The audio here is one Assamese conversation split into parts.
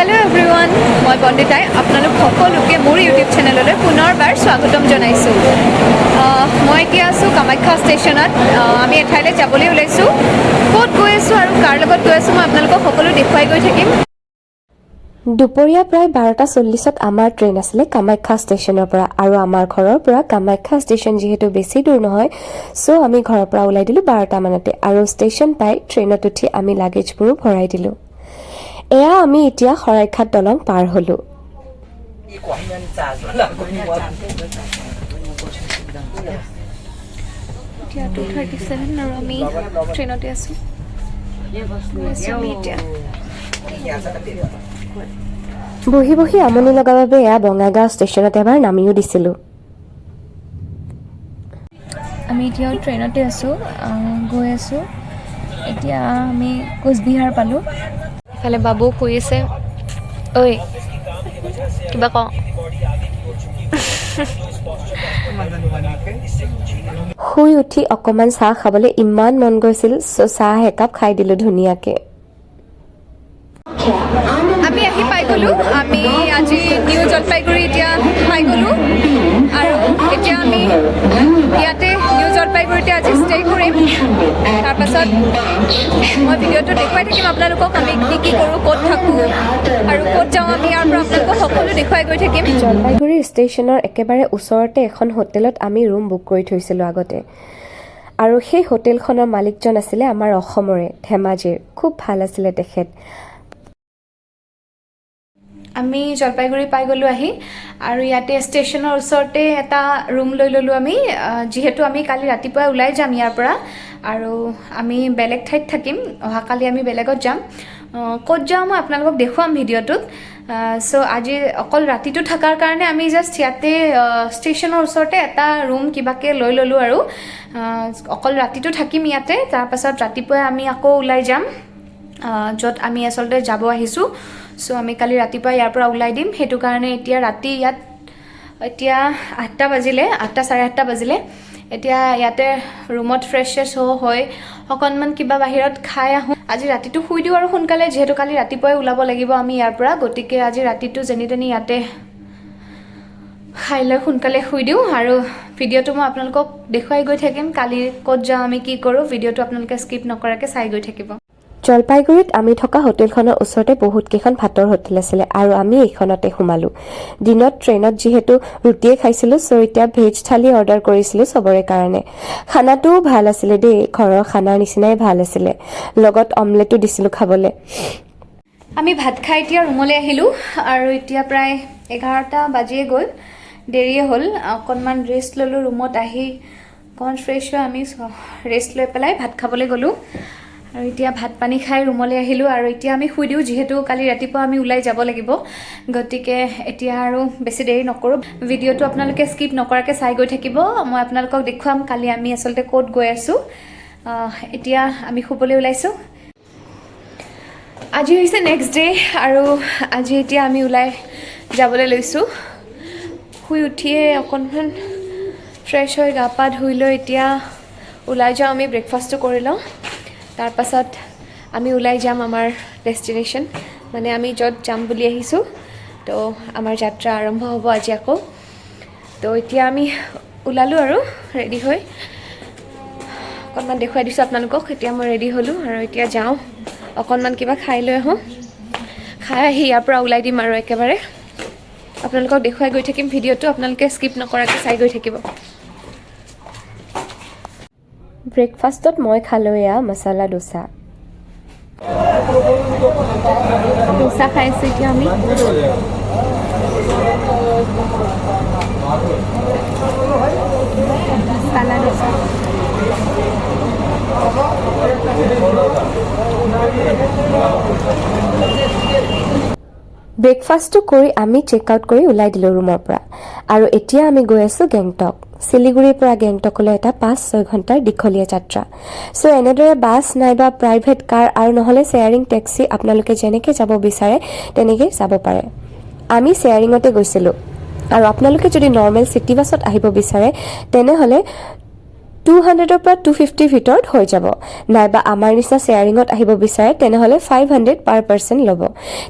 হেল্ল' এভৰিৱান, মই বন্দিতাই আপোনালোক সকলোকে মোৰ ইউটিউব চেনেললৈ পুনৰবাৰ স্বাগতম জনাইছোঁ। মই এতিয়া আছোঁ কামাখ্যা ষ্টেচনত। আমি এঠাইলৈ যাবলৈ ওলাইছোঁ। ক'ত গৈ আছোঁ আৰু কাৰ লগত গৈ আছোঁ, মই আপোনালোকক সকলো দেখুৱাই গৈ থাকিম। দুপৰীয়া প্ৰায় 12টা 40ত আমাৰ ট্ৰেইন আছিলে কামাখ্যা ষ্টেচনৰ পৰা আৰু আমাৰ ঘৰৰ পৰা কামাখ্যা ষ্টেচন যিহেতু বেছি দূৰ নহয়, চ' আমি ঘৰৰ পৰা ওলাই দিলোঁ 12টা মানতে আৰু ষ্টেচন পাই ট্ৰেইনত উঠি আমি লাগেজবোৰো ভৰাই দিলোঁ। এয়া আমি এতিয়া শৰাইঘাট দলং পাৰ হ'লোঁ। 你管人咋了？管我。 এতিয়া 2:37 আৰু আমি ট্ৰেইনতে আছোঁ, গৈ আছোঁ আমি এতিয়া। বহি বহি আমনি লগা বাবে এয়া বঙাইগাঁও ষ্টেচনত এবাৰ নামিও দিছিলোঁ। আমি এতিয়াও ট্ৰেইনতে আছোঁ, গৈ আছোঁ। এতিয়া আমি কোচবিহাৰ পালোঁ। ইফালে বাবু শুই আছে। ঐ, কিবা কওঁ। শুই উঠি অকণমান চাহ খাবলৈ ইমান মন গৈছিল, চ' চাহ একাপ খাই দিলোঁ ধুনীয়াকৈ। আমি আহি পাই গ'লোঁ। আমি আজি নিউ জলপাইগুৰি এতিয়া পাই গ'লোঁ আৰু এতিয়া আমি ইয়াতে নিউ জলপাইগুৰিতে আজি ষ্টে কৰিম। তাৰপাছত মই ভিডিঅ'টো দেখুৱাই থাকিম আপোনালোকক, আমি কি কি কৰোঁ, ক'ত থাকোঁ আৰু ক'ত যাওঁ। আমি ইয়াৰ পৰা আপোনালোকক সকলো দেখুৱাই গৈ থাকিম। জলপাইগুৰি ষ্টেচনৰ একেবাৰে ওচৰতে এখন হোটেলত আমি ৰুম বুক কৰি থৈছিলোঁ আগতে আৰু সেই হোটেলখনৰ মালিকজন আছিলে আমাৰ অসমৰে, ধেমাজিৰ। খুব ভাল আছিলে তেখেত। আমি জলপাইগুৰি পাই গ'লোঁ আহি আৰু ইয়াতে ষ্টেচনৰ ওচৰতে এটা ৰুম লৈ ল'লোঁ আমি, যিহেতু আমি কালি ৰাতিপুৱাই ওলাই যাম ইয়াৰ পৰা আৰু আমি বেলেগ ঠাইত থাকিম। অহাকালি আমি বেলেগত যাম। ক'ত যাওঁ মই আপোনালোকক দেখুৱাম ভিডিঅ'টোত। চ' আজি অকল ৰাতিটো থকাৰ কাৰণে আমি জাষ্ট ইয়াতে ষ্টেচনৰ ওচৰতে এটা ৰুম কিবাকৈ লৈ ল'লোঁ আৰু অকল ৰাতিটো থাকিম ইয়াতে। তাৰপাছত ৰাতিপুৱাই আমি আকৌ ওলাই যাম, য'ত আমি আচলতে যাব আহিছোঁ। চ' আমি কালি ৰাতিপুৱা ইয়াৰ পৰা ওলাই দিম। সেইটো কাৰণে এতিয়া ৰাতি ইয়াত এতিয়া 8টা বাজিলে, 8টা 8:30 বাজিলে। এতিয়া ইয়াতে ৰুমত ফ্ৰেছ শ্ৰেছ হৈ অকণমান কিবা বাহিৰত খাই আহোঁ। আজি ৰাতিটো শুই দিওঁ আৰু সোনকালে, যিহেতু কালি ৰাতিপুৱাই ওলাব লাগিব আমি ইয়াৰ পৰা। গতিকে আজি ৰাতিটো যেনি তেনি ইয়াতে খাই লৈ সোনকালে শুই দিওঁ আৰু ভিডিঅ'টো মই আপোনালোকক দেখুৱাই গৈ থাকিম। কালি ক'ত যাওঁ, আমি কি কৰোঁ, ভিডিঅ'টো আপোনালোকে স্কিপ নকৰাকৈ চাই গৈ থাকিব। জলপাইগুৰিত আমি থকা হোটেলখনৰ ওচৰতে বহুতকেইখন ভাতৰ হোটেল আছিলে আৰু আমি এইখনতে সোমালোঁ। দিনত ট্ৰেইনত যিহেতু ৰুটিয়ে খাইছিলোঁ, চ' এতিয়া ভেজ থালি অৰ্ডাৰ কৰিছিলোঁ চবৰে কাৰণে। খানাটোও ভাল আছিলে দেই, ঘৰৰ খানাৰ নিচিনাই ভাল আছিলে। লগত অমলেটো দিছিলোঁ খাবলৈ। আমি ভাত খাই এতিয়া ৰুমলৈ আহিলোঁ আৰু এতিয়া প্ৰায় 11টা বাজিয়ে গ'ল, দেৰিয়ে হ'ল। অকণমান ৰেষ্ট ল'লোঁ। ৰুমত আহি অকণমান ফ্ৰেছ হৈ আমি ৰেষ্ট লৈ পেলাই ভাত খাবলৈ গ'লোঁ আৰু এতিয়া ভাত পানী খাই ৰুমলৈ আহিলোঁ আৰু এতিয়া আমি শুই দিওঁ, যিহেতু কালি ৰাতিপুৱা আমি ওলাই যাব লাগিব। গতিকে এতিয়া আৰু বেছি দেৰি নকৰোঁ। ভিডিঅ'টো আপোনালোকে স্কিপ নকৰাকৈ চাই গৈ থাকিব। মই আপোনালোকক দেখুৱাম কালি আমি আচলতে ক'ত গৈ আছোঁ। এতিয়া আমি শুবলৈ ওলাইছোঁ। আজি হৈছে নেক্সট ডে আৰু আজি এতিয়া আমি ওলাই যাবলৈ লৈছোঁ। শুই উঠিয়ে অকণমান ফ্ৰেছ হৈ গা পা ধুই লৈ এতিয়া ওলাই যাওঁ। আমি ব্ৰেকফাষ্টটো কৰি লওঁ, তাৰপাছত আমি ওলাই যাম আমাৰ ডেষ্টিনেশ্যন, মানে আমি য'ত যাম বুলি আহিছোঁ। তো আমাৰ যাত্ৰা আৰম্ভ হ'ব আজি আকৌ। তো এতিয়া আমি ওলালোঁ আৰু ৰেডি হৈ অকণমান দেখুৱাই দিছোঁ আপোনালোকক। এতিয়া মই ৰেডি হ'লোঁ আৰু এতিয়া যাওঁ, অকণমান কিবা খাই লৈ আহোঁ। খাই আহি ইয়াৰ পৰা ওলাই দিম আৰু একেবাৰে আপোনালোকক দেখুৱাই গৈ থাকিম। ভিডিঅ'টো আপোনালোকে স্কিপ নকৰাকৈ চাই গৈ থাকিব। ব্ৰেকফাষ্টত মই খালোঁ এয়া মছলা ডোচা। ডোচা খাই আছোঁ এতিয়া আমি। মছলা ডোচা। ব্ৰেকফাষ্টটো কৰি আমি চেক আউট কৰি ওলাই দিলোঁ ৰুমৰ পৰা আৰু এতিয়া আমি গৈ আছোঁ গেংটক। শিলিগুৰিৰ পৰা গেংটকলৈ এটা 5-6 ঘণ্টাৰ দীঘলীয়া যাত্ৰা। চ' এনেদৰে বাছ নাইবা প্ৰাইভেট কাৰ আৰু নহ'লে শ্বেয়াৰিং টেক্সি, আপোনালোকে যেনেকৈ যাব বিচাৰে তেনেকৈ যাব পাৰে। আমি শ্বেয়াৰিঙতে গৈছিলোঁ আৰু আপোনালোকে যদি নৰ্মেল চিটি বাছত আহিব বিচাৰে, তেনেহ'লে 200ৰ পৰা 250ৰ ভিতৰত হৈ যাব। নাইবা আমাৰ নিচিনা শ্বেয়াৰিঙত আহিব বিচাৰে, তেনেহ'লে 500 পাৰ পাৰ্চন ল'ব,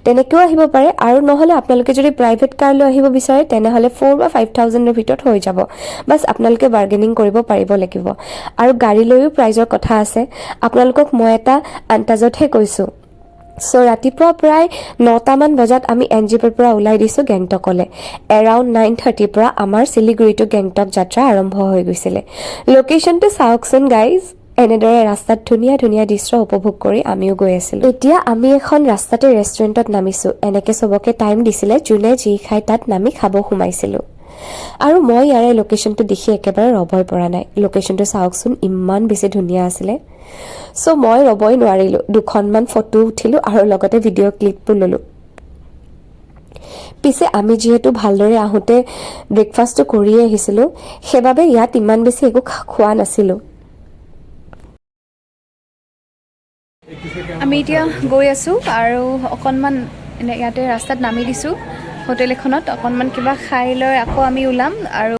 তেনেকৈও আহিব পাৰে। আৰু নহ'লে আপোনালোকে যদি প্ৰাইভেট কাৰ লৈ আহিব বিচাৰে, তেনেহ'লে 4 বা 5 থাউজেণ্ডৰ ভিতৰত হৈ যাব। বাছ, আপোনালোকে বাৰ্গেনিং কৰিব পাৰিব লাগিব। আৰু গাড়ী লৈও প্ৰাইজৰ কথা আছে। আপোনালোকক মই এটা আন্তাজতহে কৈছোঁ। চ' ৰাতিপুৱা প্ৰায় 9টামান বজাত আমি এনজেপিৰ পৰা ওলাই দিছোঁ গেংটকলৈ। এৰাউণ্ড 9:30ৰ পৰা আমাৰ শিলিগুৰি টু গেংটক যাত্ৰা আৰম্ভ হৈ গৈছিলে। লোকেশ্যনটো চাওকচোন গাইজ। এনেদৰে ৰাস্তাত ধুনীয়া ধুনীয়া দৃশ্য উপভোগ কৰি আমিও গৈ আছিলোঁ। এতিয়া আমি এখন ৰাস্তাতে ৰেষ্টুৰেণ্টত নামিছোঁ। এনেকৈ চবকে টাইম দিছিলে, যোনে যি খায় তাত নামি খাব সোমাইছিলোঁ। আৰু মই ইয়াৰে লোকেশ্যনটো দেখি একেবাৰে ৰ'বই পৰা নাই। লোকেশ্যনটো চাওকচোন, ইমান বেছি ধুনীয়া আছিলে। চ' মই ৰ'বই নোৱাৰিলোঁ, দুখনমান ফটো উঠিলোঁ আৰু লগতে ভিডিঅ' ক্লিপো ল'লোঁ। পিছে আমি যিহেতু ভালদৰে আহোঁতে ব্ৰেকফাষ্টটো কৰিয়ে আহিছিলোঁ, সেইবাবে ইয়াত ইমান বেছি একো খোৱা নাছিলোঁ। আমি এতিয়া গৈ আছোঁ আৰু অকণমান এনে ইয়াতে ৰাস্তাত নামি দিছোঁ হোটেল এখনত। অকণমান কিবা খাই লৈ আকৌ আমি ওলাম আৰু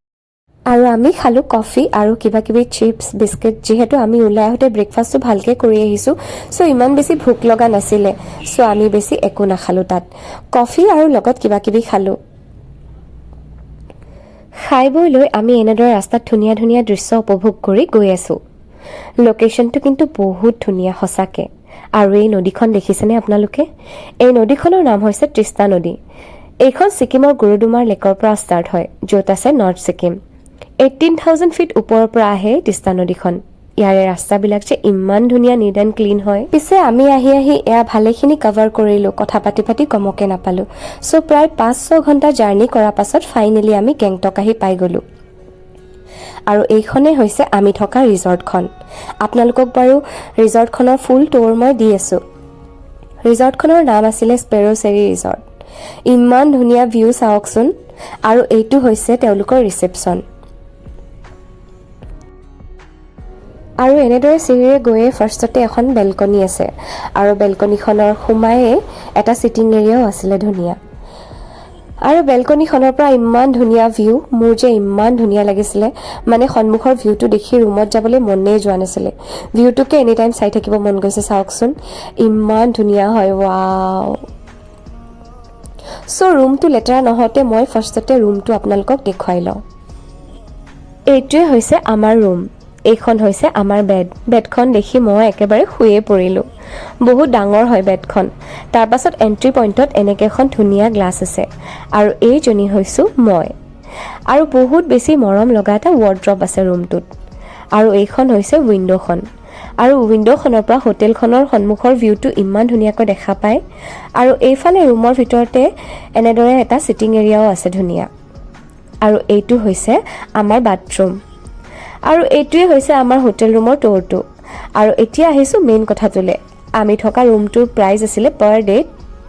আৰু আমি খালোঁ কফি আৰু কিবা কিবি চিপছ, বিস্কিট। যিহেতু আমি ওলাই আহোঁতে ব্ৰেকফাষ্টটো ভালকৈ কৰি আহিছোঁ, চ' ইমান বেছি ভোক লগা নাছিলে। চ' আমি বেছি একো নাখালোঁ তাত, কফি আৰু লগত কিবা কিবি খালোঁ। খাই বৈ লৈ আমি এনেদৰে ৰাস্তাত ধুনীয়া ধুনীয়া দৃশ্য উপভোগ কৰি গৈ আছোঁ। লোকেশ্যনটো কিন্তু বহুত ধুনীয়া সঁচাকৈ। আৰু এই নদীখন দেখিছেনে আপোনালোকে? এই নদীখনৰ নাম হৈছে তৃষ্ণা নদী। এইখন ছিকিমৰ গুৰুডুমাৰ লেকৰ পৰা ষ্টাৰ্ট হয়, য'ত আছে নৰ্থ ছিকিম। 18,000 ফিট ওপৰৰ পৰা আহে তিষ্টা নদীখন। ইয়াৰে ৰাস্তাবিলাক যে ইমান ধুনীয়া, নিট এণ্ড ক্লিন হয়। পিছে আমি আহি আহি এয়া ভালেখিনি কভাৰ কৰিলোঁ, কথা পাতি পাতি গমকে নাপালোঁ। চ' প্ৰায় 5-6 ঘণ্টা জাৰ্ণি কৰাৰ পাছত ফাইনেলি আমি গেংটক আহি পাই গ'লোঁ। আৰু এইখনেই হৈছে আমি থকা ৰিজৰ্টখন। আপোনালোকক বাৰু ৰিজৰ্টখনৰ ফুল ট'ৰ মই দি আছোঁ। ৰিজৰ্টখনৰ নাম আছিলে স্পেৰ' চেৰি ৰিজৰ্ট। ইমান ধুনীয়া ভিউ চাওকচোন। আৰু এইটো হৈছে তেওঁলোকৰ ৰিচেপশ্যন। আৰু এনেদৰে চিৰিৰে গৈয়ে ফাৰ্ষ্টতে এখন বেলকনি আছে আৰু বেলকনিখনৰ সোমায়ে এটা চিটিং এৰিয়াও আছিলে ধুনীয়া। আৰু বেলকনিখনৰ পৰা ইমান ধুনীয়া ভিউ, মোৰ যে ইমান ধুনীয়া লাগিছিলে, মানে সন্মুখৰ ভিউটো দেখি ৰুমত যাবলৈ মনেই যোৱা নাছিলে। ভিউটোকে এনি টাইম চাই থাকিব মন গৈছে। চাওকচোন, ইমান ধুনীয়া হয়, ৱাও। চ' ৰুমটো লেতেৰা নহওঁতে মই ফাৰ্ষ্টতে ৰুমটো আপোনালোকক দেখুৱাই লওঁ। এইটোৱে হৈছে আমাৰ ৰুম। এইখন হৈছে আমাৰ বেড। বেডখন দেখি মই একেবাৰে শুয়ে পৰিলোঁ। বহুত ডাঙৰ হয় বেডখন। তাৰপাছত এণ্ট্ৰি পইণ্টত এনেকৈ এখন ধুনীয়া গ্লাছ আছে আৰু এইজনী হৈছোঁ মই। আৰু বহুত বেছি মৰম লগা এটা ৱাৰ্ড্ৰব আছে ৰুমটোত। আৰু এইখন হৈছে উইণ্ড'খন আৰু উইণ্ড'খনৰ পৰা হোটেলখনৰ সন্মুখৰ ভিউটো ইমান ধুনীয়াকৈ দেখা পায়। আৰু এইফালে ৰুমৰ ভিতৰতে এনেদৰে এটা ছিটিং এৰিয়াও আছে ধুনীয়া। আৰু এইটো হৈছে আমাৰ বাথৰুম আৰু এইটোৱে হৈছে আমাৰ হোটেল ৰুমৰ ট'ৰটো। আৰু এতিয়া আহিছোঁ মেইন কথাটোলৈ। আমি থকা ৰুমটোৰ প্ৰাইচ আছিলে পাৰ ডে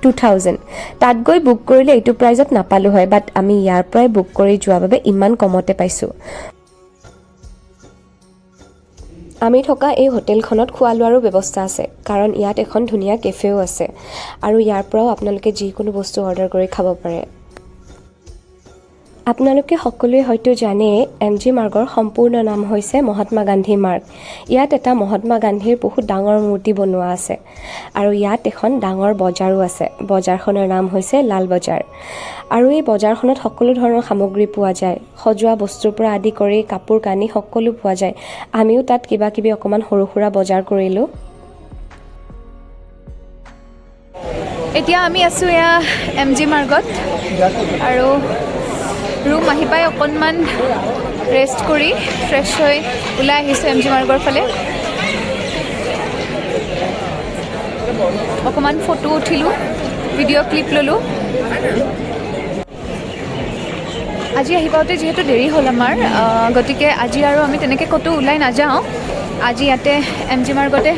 2000। তাত গৈ বুক কৰিলে এইটো প্ৰাইজত নাপালোঁ হয়, বাট আমি ইয়াৰ পৰাই বুক কৰি যোৱাৰ বাবে ইমান কমতে পাইছোঁ। আমি থকা এই হোটেলখনত খোৱা লোৱাৰো ব্যৱস্থা আছে, কাৰণ ইয়াত এখন ধুনীয়া কেফেও আছে আৰু ইয়াৰ পৰাও আপোনালোকে যিকোনো বস্তু অৰ্ডাৰ কৰি খাব পাৰে। আপোনালোকে সকলোৱে হয়তো জানেই, এম জি মাৰ্গৰ সম্পূৰ্ণ নাম হৈছে মহাত্মা গান্ধী মাৰ্গ। ইয়াত এটা মহাত্মা গান্ধীৰ বহুত ডাঙৰ মূৰ্তি বনোৱা আছে আৰু ইয়াত এখন ডাঙৰ বজাৰো আছে। বজাৰখনৰ নাম হৈছে লাল বজাৰ। আৰু এই বজাৰখনত সকলো ধৰণৰ সামগ্ৰী পোৱা যায়। সজোৱা বস্তুৰ পৰা আদি কৰি কাপোৰ কানি সকলো পোৱা যায়। আমিও তাত কিবা কিবি অকণমান সৰু সুৰা বজাৰ কৰিলোঁ। এতিয়া আমি আছোঁ এয়া এম জি মাৰ্গত আৰু ৰুম আহি পাই অকণমান ৰেষ্ট কৰি ফ্ৰেছ হৈ ওলাই আহিছোঁ এম জি মাৰ্গৰ ফালে। অকণমান ফটো উঠিলোঁ, ভিডিঅ' ক্লিপ ল'লোঁ। আজি আহি পাওঁতে যিহেতু দেৰি হ'ল আমাৰ, গতিকে আজি আৰু আমি তেনেকৈ ক'তো ওলাই নাযাওঁ। আজি ইয়াতে এম জি মাৰ্গতে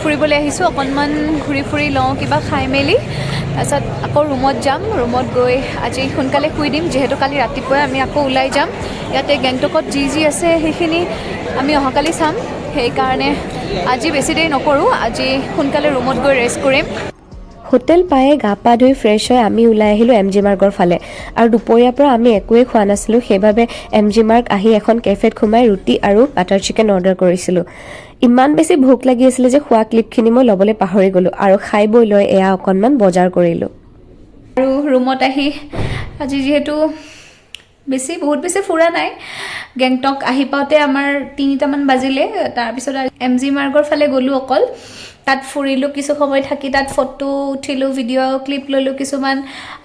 ফুৰিবলৈ আহিছোঁ। অকণমান ঘূৰি ফুৰি লওঁ, কিবা খাই মেলি, তাৰপিছত আকৌ ৰুমত যাম। ৰুমত গৈ আজি সোনকালে শুই দিম, যিহেতু কালি ৰাতিপুৱাই আমি আকৌ ওলাই যাম। ইয়াতে গেংটকত যি যি আছে সেইখিনি আমি অহাকালি চাম। সেইকাৰণে আজি বেছি দেৰি নকৰোঁ, আজি সোনকালে ৰুমত গৈ ৰেষ্ট কৰিম। হোটেল পায়ে গা পা ধুই ফ্ৰেছ হৈ আমি ওলাই আহিলোঁ এম জি মাৰ্গৰ ফালে। আৰু দুপৰীয়াৰ পৰা আমি একোৱেই খোৱা নাছিলোঁ, সেইবাবে এম জি মাৰ্গ আহি এখন কেফেত সোমাই ৰুটি আৰু বাটাৰ চিকেন অৰ্ডাৰ কৰিছিলোঁ। ইমান বেছি ভোক লাগি আছিলে যে খোৱা ক্লিপখিনি মই ল'বলৈ পাহৰি গ'লোঁ। আৰু খাই বৈ লৈ এয়া অকণমান বজাৰ কৰিলোঁ। আৰু ৰুমত আহি আজি যিহেতু বহুত বেছি ফুৰা নাই, গেংটক আহি পাওঁতে আমাৰ 3টামান বাজিলে। তাৰপিছত এম জি মাৰ্গৰ ফালে গ'লোঁ অকল, তাত ফুৰিলোঁ কিছু সময় থাকি, তাত ফটো উঠিলোঁ, ভিডিঅ' ক্লিপ ল'লোঁ কিছুমান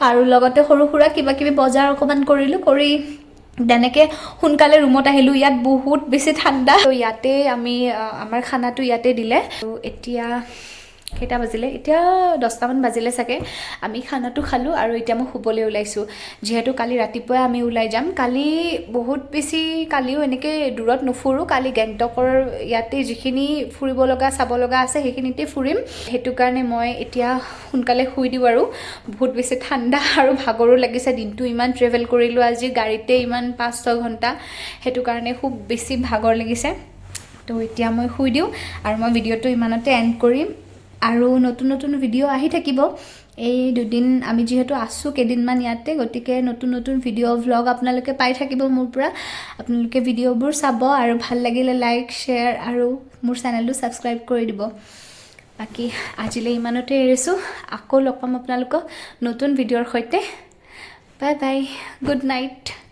আৰু লগতে সৰু সুৰা কিবা কিবি বজাৰ অকণমান কৰিলোঁ। কৰি তেনেকৈ সোনকালে ৰুমত আহিলোঁ। ইয়াত বহুত বেছি ঠাণ্ডা। ত' ইয়াতে আমি আমাৰ খানাটো ইয়াতে দিলে। ত' এতিয়া কেইটা বাজিলে? এতিয়া 10টামান বাজিলে চাগে। আমি খানাটো খালোঁ আৰু এতিয়া মই শুবলৈ ওলাইছোঁ, যিহেতু কালি ৰাতিপুৱাই আমি ওলাই যাম। কালি বহুত বেছি কালিও এনেকৈ দূৰত নুফুৰোঁ। কালি গেংটকৰ ইয়াতে যিখিনি ফুৰিব লগা, চাব লগা আছে, সেইখিনিতে ফুৰিম। সেইটো কাৰণে মই এতিয়া সোনকালে শুই দিওঁ। আৰু বহুত বেছি ঠাণ্ডা আৰু ভাগৰো লাগিছে। দিনটো ইমান ট্ৰেভেল কৰিলোঁ আজি গাড়ীতে ইমান 5-6 ঘণ্টা, সেইটো কাৰণে খুব বেছি ভাগৰ লাগিছে। তো এতিয়া মই শুই দিওঁ আৰু মই ভিডিঅ'টো ইমানতে এণ্ড কৰিম। আৰু নতুন নতুন ভিডিঅ' আহি থাকিব। এই দুদিন আমি যিহেতু আছোঁ কেইদিনমান ইয়াতে, গতিকে নতুন নতুন ভিডিঅ', ভ্লগ আপোনালোকে পাই থাকিব মোৰ পৰা। আপোনালোকে ভিডিঅ'বোৰ চাব আৰু ভাল লাগিলে লাইক, শ্বেয়াৰ আৰু মোৰ চেনেলটো ছাবস্ক্ৰাইব কৰি দিব। বাকী আজিলৈ ইমানতে এৰিছোঁ। আকৌ লগ পাম আপোনালোকক নতুন ভিডিঅ'ৰ সৈতে। Bye bye, good night.